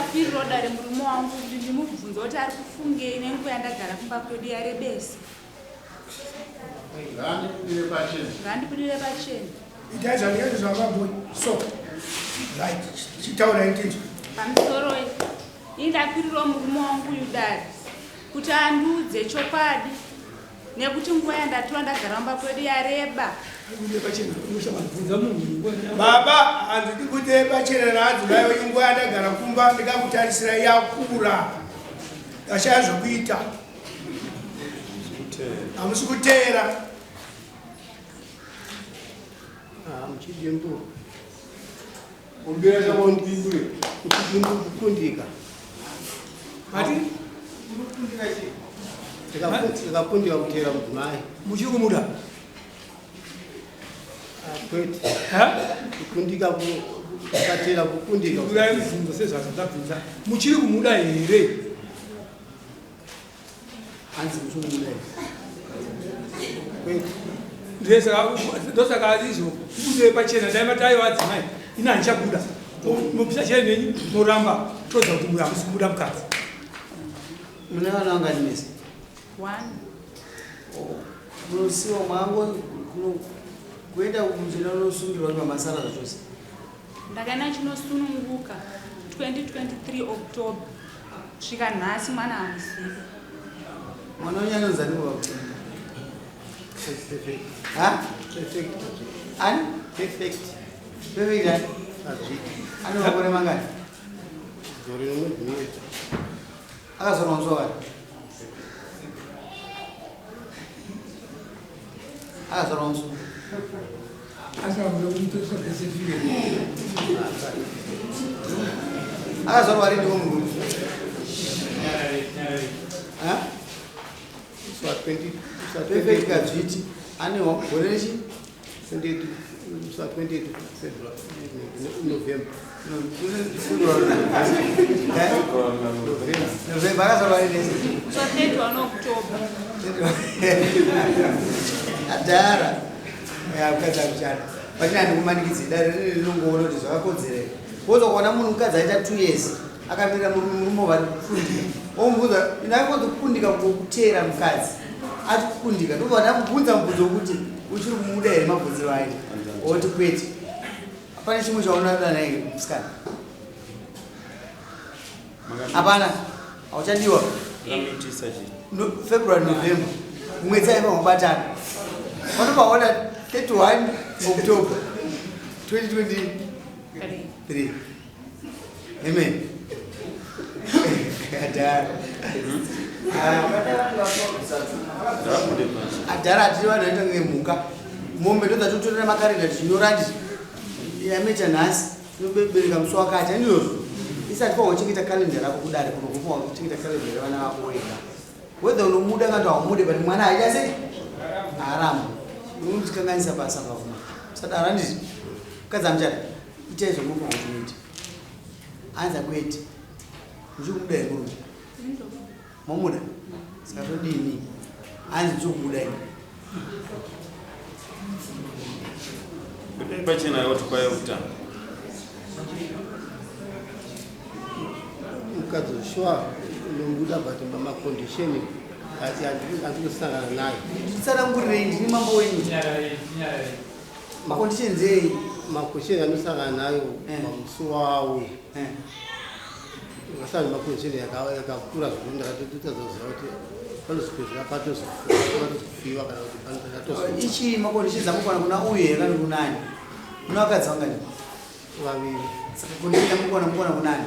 Ndakwiriro dare murume wangu kuti ndimubvunze kuti ari kufungei nenguva yandagara kumba kwedu yarebesa. Ngaandibudire pachena. Ngaandibudire pachena. Itai zvanenge zvamaboi. So, right. Chitaurai tinzwe. Pamusoro ini ndakwiriro murume wangu uyu dare kuti andiudze chokwadi nekuti nguva yandatora ndagara mumba kwedu yareba. Baba, handidi kuti pachena naadzimai wenyu nguva yandagara kumba ndikakutarisira yakura. Ndashaya zvekuita. Hamusi kuteera. Ah, muchidimbu. Kumbira chakundipindure. Muchidimbu kukundika. Mati? Ndikakundika kuteera mudzimai. Muchiri kumuda? Ah, kwete. Kukundika kusateera kukundika. Pindurai mubvunzo sezvazvandabvunza. Muchiri kumuda here? Hanzi muchiri kumuda here? Kwete. Ndosaka izvo kubude pachena dai mataiwa adzimai ini handichabuda. Mobvisa cheni nenyu moramba toza kuti uyu hamusi kumuda mukadzi. Mune vana vangani mese? One. Munosiwa mwangu kuenda kunzvira unosungirwa kuti mamasara zvachose. Ndakaenda chinosununguka 2023 October kusvika nhasi mwana hamuzivi. Mwana wenyu anonzi ani baba? Perfect. Ha? Perfect. Ani? Perfect. Perfect ani? Azviti. Ane makore mangani? Gore nomwedzi mumwe. Akazvarwa musi wakati? Akazvarwa musi akazvarwa rini munhu? Ha? Musi wa 20 musi wa Perfect 28 Kadzviti ane gore rechi 28 musi wa 28 February November. November. November akazvarwa rini? So 31 October. Adhara. Ya mukadzi akuchata. Pachina ndikumanikidze dare riri rinongoona kuti zvakakodzera here. Woza kuona munhu mukadzi aita 2 years akamirira murume murume vari kufundika. Womubvunza inakonzi kukundika kuteera mukadzi. Ati kukundika ndobva ndamubvunza mubvunzo wekuti uchiri kumuda here mabvunziro aita. Oti kwete. Pane chimwe chaunoda naye musikana. Hapana. Hauchadiwa. No, February, November. Mwedzi aiva wabatana. Vanopaona 31 October 2023. Amen. Adhara. Adhara hatiri vanhu vanoita kunge mhuka. Mombe ndodzatotorera makarenda tichinyora nditi yameta nhasi inobereka musi wakati handizvozvo. Isati pa wachengeta kalenda rako kudare kuno kupa wachengeta kalenda revana vako wega. Whether unomuda kana kuti haumude but mwana haita sei? Haaramba. Unotikanganisa basa pavuma. Usadaro handiti. Mukadzi amuchada. Itai zvamunofanira kuti muite. Anza kwete. Muchiri kumuda here murume? Momuda? Saka todini? Hanzi ndichiri kumuda ini. Budai pachena yoti kwaiva kutanga. Mukadzi sure unomuda but macondition andiri kusangana nayo. Nditsanangurirei ndini mambo wenyu. Maconditions ei? Macondition anosangana nayo Eh. pamusi wawo. Eh. Ngasana macondition yakakura zvikuru ndakatotadza kuti panozopedzera patozofiwa kana kuti panotozofiwa. Ichi maconditions amukwana kuna uyu here kana kunani? Kuna vakadzi vangani? Vaviri. Saka condition yamukwana mukwana kunani?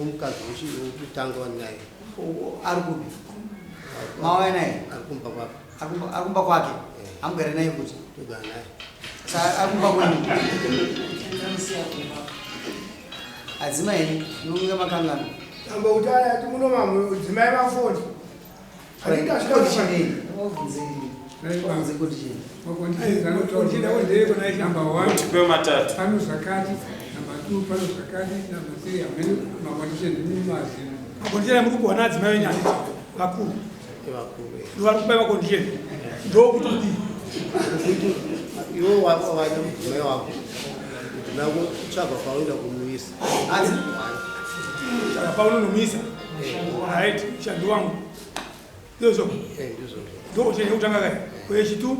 Mukadzi wekutanga wandinaye. Ari kupi? Mauya naye? Ari kumba kwake. Ari kumba kwake? Amugare naye kuti? Togara naye. Saka ari kumba kwenyu? Adzimai munonge makangana. Tamba kuti aya muno mamudzimai mafoni. Condition ei? Wabvunze condition. Number one, Tipe matatu. pano zvakati, number two, pano zvakati, number three, hamene macondition mumaziva. Macondition muri kuona adzimai venyu handiti vakuru. Vakuru. Vari kupa macondition. Ndokuti kudii? Kuti iwe wada mudzimai wako. Mudzimai wako tsvaga kwaunoenda kumuisa. Hanzi? Saka paunonomisa right mushandi wangu ndizvo ndochenye kutanga kai kwechitu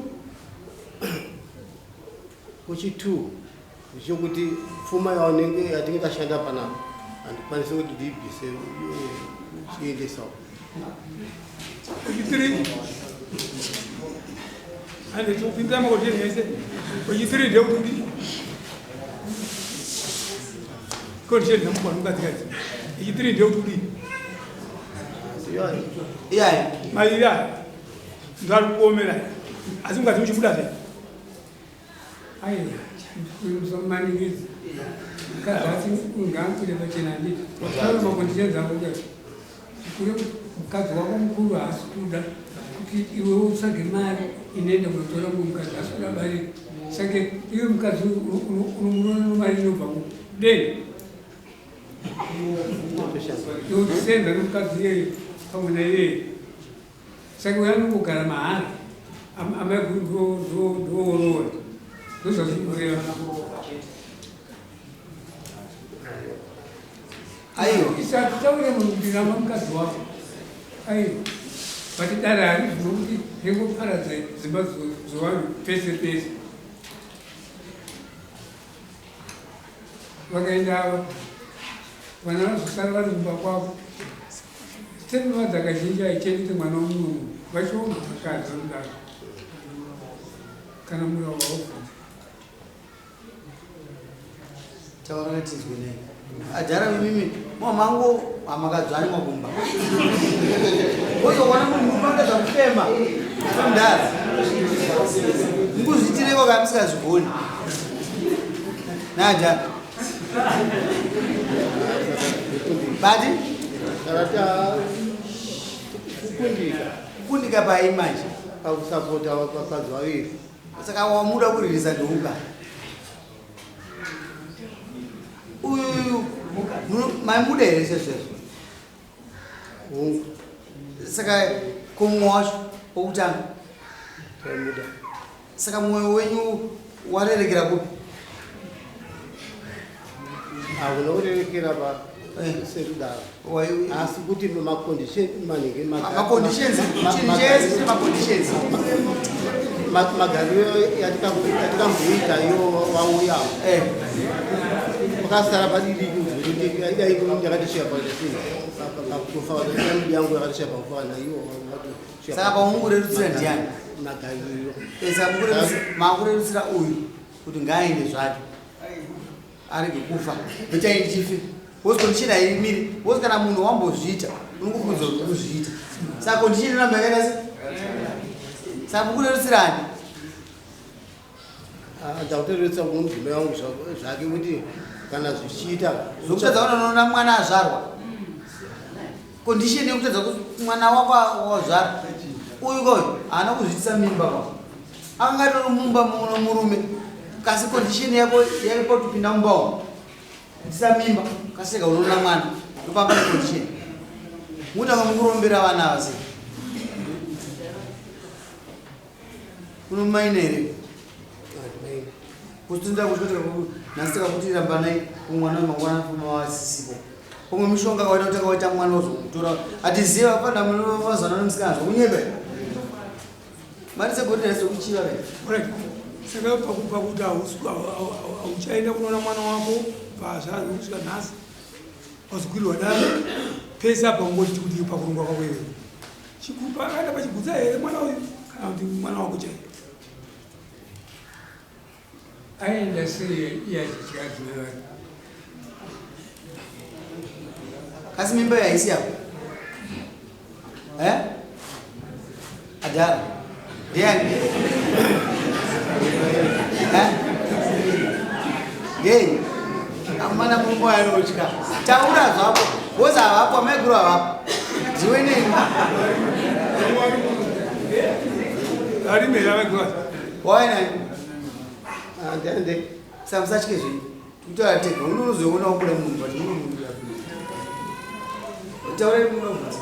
kwechitu ndechekuti pfuma yaunenge yatinge tashanda panapa handikwanisi kuti ndiibvise chiendesawo kwechi3 handikupindira makosheni ese kwechi3 ndekuti condition dzamukwana mukadzikadzi ichi3 ndekuti kudii iyayi mairi aya ndo ari kuomera asi mukadzi muchibuda zve Aiwa, musamumanikidza. Mukadzi asi ngaabude pachena handiti. Taura maconditions ako ke. Kuri mukadzi wako mukuru haasi kuda kuti iwe utsvage mari inoenda kunotora mumwe mukadzi haasi kuda barika. Saka iwe mukadzi unomuroora nemari inobva kudenga. Iwe uchisenza nemukadzi iyeye pamwe naiyeye. Saka uyo anongogara mahara amai guru ndooroora. Ndozvazvinoreva. Aiwa. Isataure munhu kuti ramba mukadzi wako. Aiwa. But dare harizvino kuti ringoparadza dzimba dzevanhu pese pese. Vakaenda ava vana vazosara vari kumba kwavo. Stepmother kazhinji haichengeti mwana womumwe munhu vachiona vakadzi vanodaro kana murau haubvunzi. Taura tinzwe nei. Adhara mimimi mamangu amakadzvanywa kumba. Wozoona munhu murume anoita zvakufema. Mudhara. Mukuzvitireko kana musingazvigoni. Naadhara. Bati? Kana kukundika. Kukundika pai manje? Pakusapota vakadzi vaviri. Saka wamuda kuririsa ndounga. Uyu maimuda here sezvezvo? Hungu. Saka kumwe wacho wokutanga? Taimuda. Saka mwoyo wenyu warerekera kupi? Hakuna kurerekera pa sekudaro. Asi kuti macondition manenge Maconditions, chinhu chese chine maconditions. Magariro yatikamboita iwo wauya pakasara padidi kuti dai yakatisiya pakufa yangu yakatisiya pakufa naiwo. Saka pamukurerutsira ndiani? Magariro. Saka makurerutsira uyu kuti ngaaende zvake arege kufa betai ndichife wozi condition haimiri wozi kana munhu wambozviita unongobvunza kuti kuzviita saka condition inoramba yakaita se saka mukurerutsirani Ndakutorerutsira kumudzimai wangu zvake kuti kana zvichiita zvokutadza unonoona mwana azvarwa condition yekutadza kuti mwana wako wazvara uyu koyu haana kuzviitisa mimba pa anga atori mumba muno murume kasi condition yako yaipa kuti pinda mumba umu itisa mimba kasega unoona mwana ndopamba necondition mutanga mukurombera vana ava sei unomaina here kutunda kuchikotera nhasi takakuti rambanai kumwana mangwana fuma wasisipo pomwe mishonga kawaita kuti akawaita mwana wazomutora atiziva fana mazana nemusikana zvokunyepe mari dzegoridhe dzekuchiva ve. Saka pakuti hauchaenda kunoona mwana wako pazvazi kusvika nhasi wazokwirwa dare pese apa ungoti kuti pakurongwa kwako iwewe chikupa akaenda pachigutsa here mwana uyu kana kuti mwana wako chaiye Aenda sei iye achitya adzimai vake? Kasi mimba iyo haisi yako eh? Adhara ndeyani eh? Ndeyenyu amana murume anotya taura zvako bozi havapo amaiguru havapo ndiwe neni arimera amaiguru wainani Ande saka musatye zvenyu tikutaura tega unozoona wabuda munhu but unomuda taurai munobvunza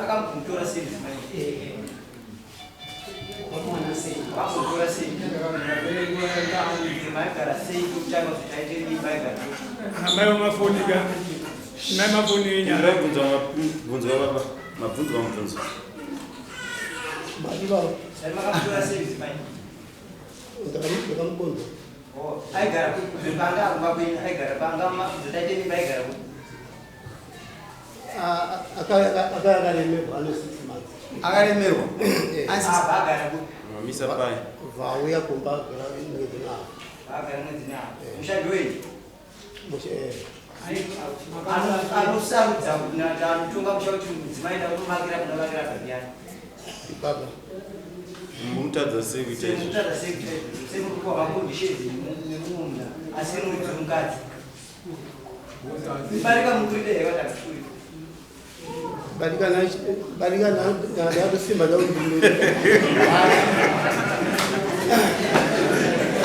Akamutora sei mudzimai? Wamuona sei? Wamutora sei? Mudzimai agara sei kutanga kuti aite mimba agara. Amai vamafonika. Mai mafoni enyaya. Pindurai mubvunzo wamabvunzwa baba. Mabvunzwa mubvunzo. Mati baba. Dai makamutora sei mudzimai? Ndakamukonza. Oh, aigara kupi? Panga kumba kwenyu aigara panga dzataite mimba aigara kupi? Akauya akaremerwa ane 6 months. Akaremerwa? Abva agara kupi? Mamisa pai. Vauya kumba agara mwedzi navo. Agara mwedzi navo. Mushandi wenyu? Anosarudza anotonga musha kuti mudzimai ndakunovakira kunovakira zvakiyani. Baba. Mumutadza sei kuita izvo? Mutadza sei kuita izvo? Sei muri kupa maconditions nemumwe asi muri mukadzi? Barika mukurida here vatakakurira? Barika ndatosimba ndakuti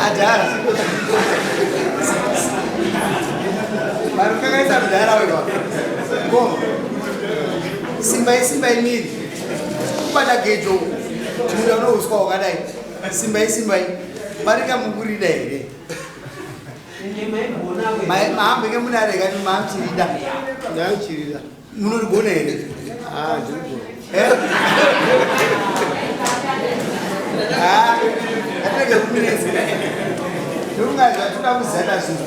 adhara varikakaisa mudhara wega ngoma simbai simbai miri kubata gejo chimuda unouswa wakadai simbai simbai barika mukurida here mahambeke munareka mamuchirida ndamuchirida munorigona here Ah, ndirigona. atirege kumireza ndokunga zvatoda kuzana zvinhu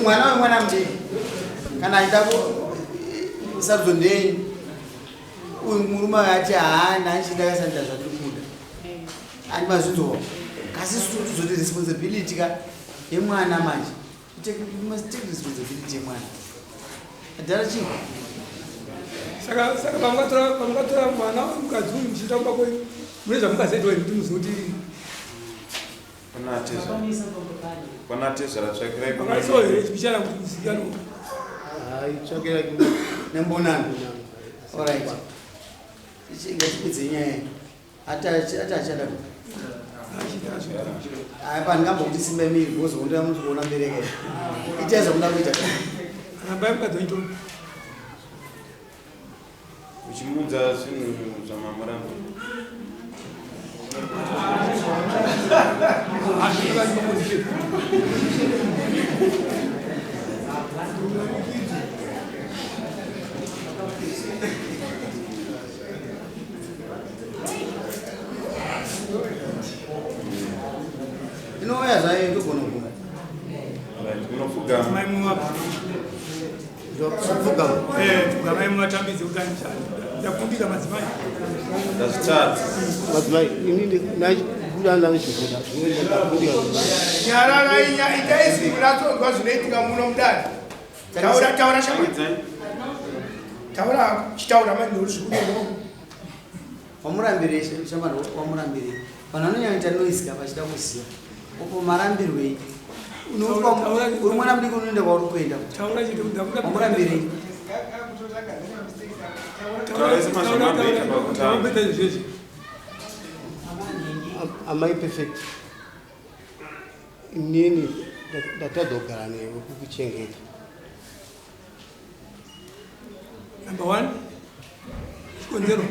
mwana wemwana mudiki kana achida sarudzo ndeyenyu uyu murume uyu ati haana achida kasanita zvatiri kuda andi mazvinzwa kasi tozoti responsibility ka yemwana manje You must take responsibility yemwana adhara chii Saka saka pamungatora mwana mukadzi uyu muchiita kumba kwenyu mune zvamungazoitawo here kuti muzoti Pana tezvara tsvakirai makaisawo here chipichana kuti muzikanwe. Hai, tsvakira nembonano. Alright. Ngatipedze nyaya. Ati achada. Apa ndingambokuti simba miri because honda muri kuona mbereka. Itai zvamunoda kuita. Rambai mukadzi wenyu tono. Uchimuudza zvinhu zvamamuramba. Inouya zvayo ndogona kuguma. Right, munopfugama. Mai mumapa. Pfugama. Pfugamai muvatambidze kuti ndakundika madzimai. Ndazvitadza. Madzimai, ini ndabuda ndanochibuda. Ndakundika. Nyararai, itai izwi munatsonzwa zvinoitika muno mudare. Taura, taura shamwari. Taura, chitaura manje uri zvikuno. Wamurambirei shamwari wamurambirei. Vanhu vanonyanyoita noise ka vachida kuziva. Upo marambirwei? Uri mwana mudiki unoenda kwauri kuenda. Taura chete kuti ndakuda. Wamurambirei? Taura semazvamamboita pakutanga. Amai perfect. Inini ndatadza kugara newe kukuchengeta. Number one, chikonzero.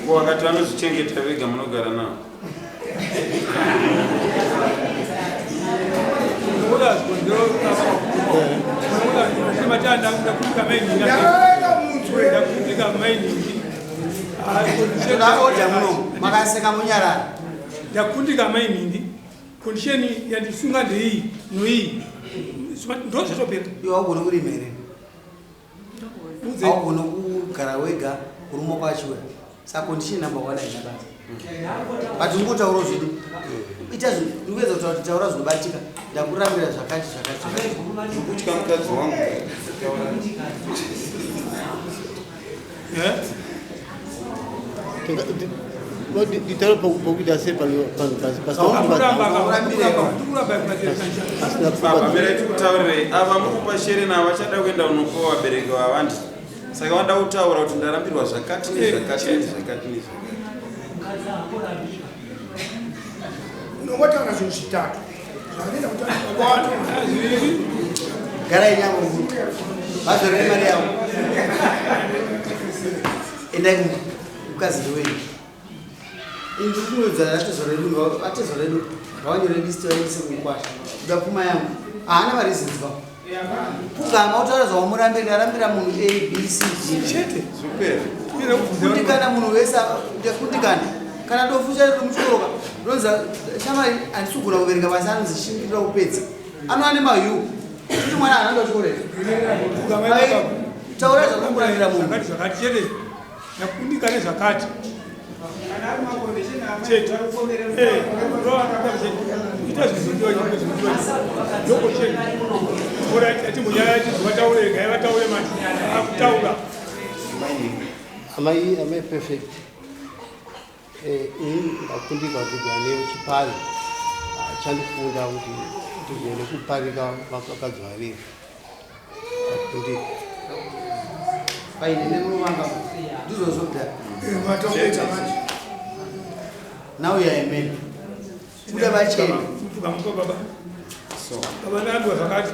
Ko wakati vanozvichengeta vega munogara navo. Unoda zvikonzero unoda matanda ndakundika mai nhingi. Ndakaenda munzwe. Ndakundika mai nhingi. Toda order muno. Makaseka munyarara. Ndakundika mai nhingi. Condition yandisunga ndeiyi noiyi. Ndo zvatopera. Iwe haugoni kurima here? Haugoni kugara wega kurume kwachiwe. Saka condition number one haina basa. But ungotaurawo zvedu. Ita ndikuedza kutaura kuti taura zvinobatika. Ndakurambira zvakati zvakati zvakati. Ndikutya mukadzi wangu. Nditaura pakuita sei panhu pasina Baba, mirai tikutaurirei. Ava muri kupa shere navo vachada kuenda kunopiwa vabereki vavandi. Saka vanoda kutaura kuti ndarambirwa zvakati nezvakati nezvakati nezvakati. Unongotaura zvinhu zvitatu. Zvanoita kuti baba wacho. Garai nyambo mukuru. Vazorere mari yavo. Endai kumukadzi ndewenyu. Ini ndikuudza atezvara edu, atezvara edu ngavanyore list vaendese kukwasha. Kuda pfuma yangu. Haana mareasons ba. Pfugama utaura zvawamurambira, ndarambira munhu A, B, C, D. Chete. Super. Kundikana munhu wese ndakundikana. Kana dofu chairo muchikoro ka, ndonzi shamwari handisi kugona kuverenga basa anonzi shingirira kupedza. Anova nemayu. Kuti mwana haana kuenda kuchikoro here? Mai, taura zvakamurambira munhu. Zvakati zvakati chete. Ndakundikana zvakati. Chete. Eh, ita zvinodiwa chete zvinodiwa. Ndoko chete. Ora atimbonyaya vataure regai vataure manje. Akutaura. Amai, amai perfect. Eh, ini ndakundika kugara nechipari chandifunda kuti ndigone kuparika vakadzi vaviri. Ndakundika. Paine nemuruvanga ndizvozvo kudhara. Matongeta manje. Now you are a man. Buda pachena. Pfugama baba. Baba ndarambirwa zvakati.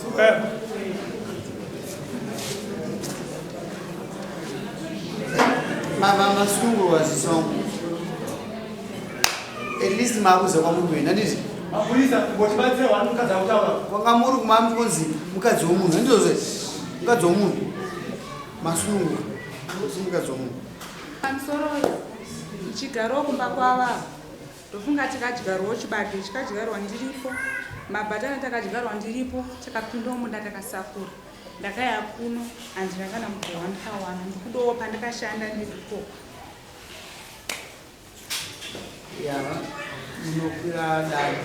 Super. Masungurwa zvisongo. At least maakuza kwamuri kuenda ndizvo. Mapurisa ngotibatsira wani mukadzi akutaura. Kwanga muri kumami kunzi mukadzi womunhu handizvo zve mukadzi womunhu masunungurwa si mukadzi womunhu. Pamusoro ndichigarawo kumba kwava ndofunga tikadyarwawo chibage chikadyarwa ndiripo mabhatana takadyarwa ndiripo takapindawo munda takasakura ndakaya kuno handina kana mugove wandakawana ndikudawo pandakashanda ndiripo. Ya munokwira dare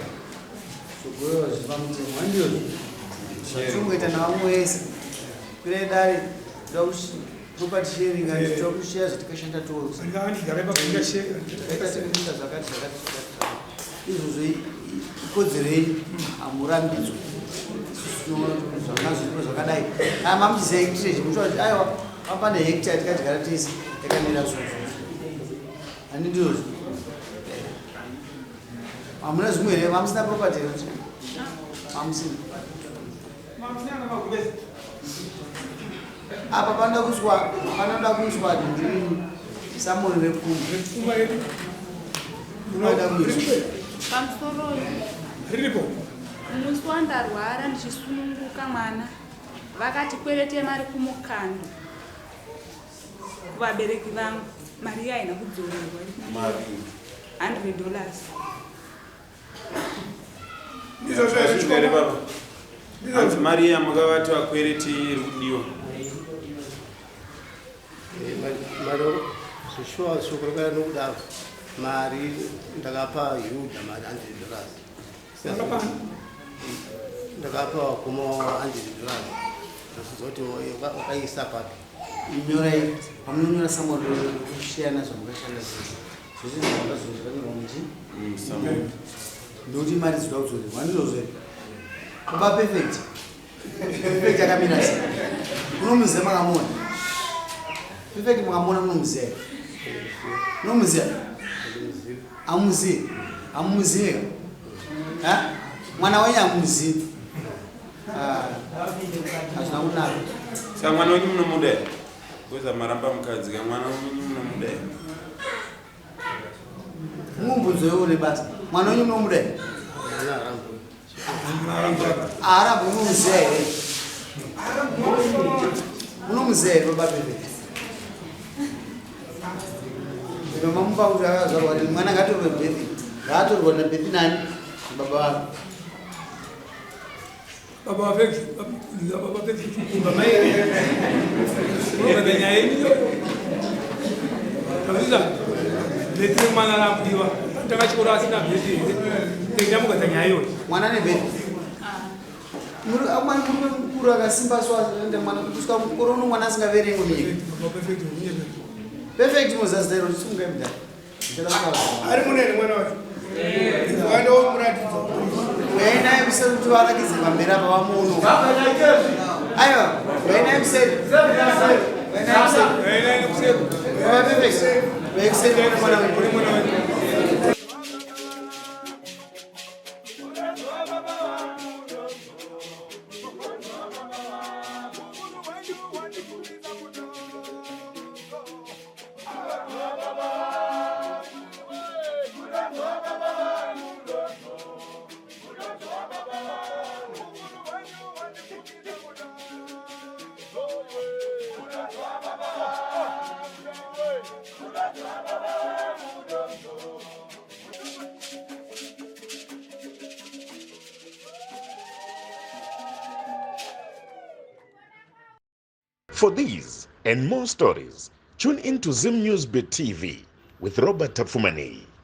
zvogovewa zviri pamutemo handizvo zvatinongoita navamwe vese kwirai dare toda property sharing toda kusheya zvatikashanda tose. Ndigare pakuita share. Takaita zvakati zvakati zvakati izvozvo ikodzero yenyu hamurambidzwe. Zvanga zviripo zvakadai kana mamuchiziva hectarage muchiona kuti aiwa pane hectare tikadyara tese yakamira zvozvo handi ndizvozvo. Hamuna zvimwe here mamusina property here mamusina apa panoda kuiswa panoda kuiswa ndirini samoni repfuma panoda kuiswa Pamusoro riripo. Musi wandarwara ndichisununguka mwana vakati kwerete mari kumukando kuvabereki vangu mari iya haina kudzorerwa Mari. $100. Ndizvozvo here Zvizvo here chikomo? baba? Hanzi mari iya makavati vakwereti iri kudiwa. Mari zvishuwa shoko rakada nokudaro mari ndakapa Yuda mari $100. Wakapa? Ndakapa vakoma $100. Ndasudza kuti wakaisa papi. Nyorai pamunonyora samoni kushiyana zvamakashanda zvese zvese zvakazonyorwa muchi ndokuti mari dzinoda kudzorerwa handizvozvo here baba perfect perfect akamira sei munomuziva makamuona perfect mukamuona munomuziva here munomuziva hamuzivi hamuzivi ka mwana wenyu hamuzivi hazvina kunaka. Saka mwana wenyu munomuda here? Kuza maramba mukadzi ka mwana wenyu munomuda here? Mumubvunzo iwo une basa mwana wenyu munomuda here aarambwe munomuziva here munomuziva here baba perfect mamupa kuti akazvarwa rini mwana ngatorwe bethi ngaatorwa nabethi nani baba vake Baba vafeki, baba vafeki kumba mai. Unogaza nyaya yenyu iyoyo. Tazviza. Bheti remwana rakudiwa. Tanga chikoro asina bheti here. Tenda mugaza nyaya iyoyo. Mwana nebheti. Mwana murume mukuru akasimba so anoenda mwana kusvika mukuru uno mwana asingaverengi munyika. Perfect muzazero sungai mudhara. Ari munene mwana wacho. Wanda womuratidza. Uyai naye kuseri kuti varakidze pamberi apa vamuono. Aiwa, uyai naye kuseri. Uyai naye kuseri. Uyai naye kuseri. Baba perfect. Uyai kuseri kune mwana wenyu. Kune mwana wenyu. For these and more stories, tune in to Zim News Bit TV with Robert Tapfumaneyi.